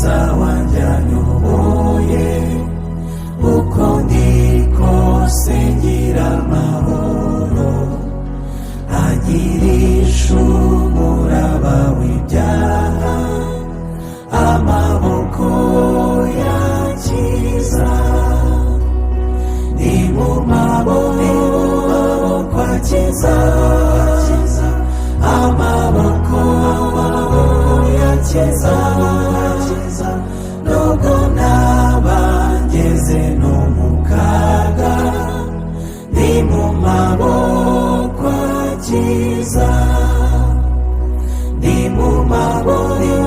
Umukiza wanjye anyoboye, uko ndi kose ngira amahoro, anyirisha umuraba w'ibyaha, amaboko yakiza. Ni mu maboko akiza, amaboko yakiza. Nubwo naba ngeze no mu kaga, ni mu maboko akiza, ni mu maboko.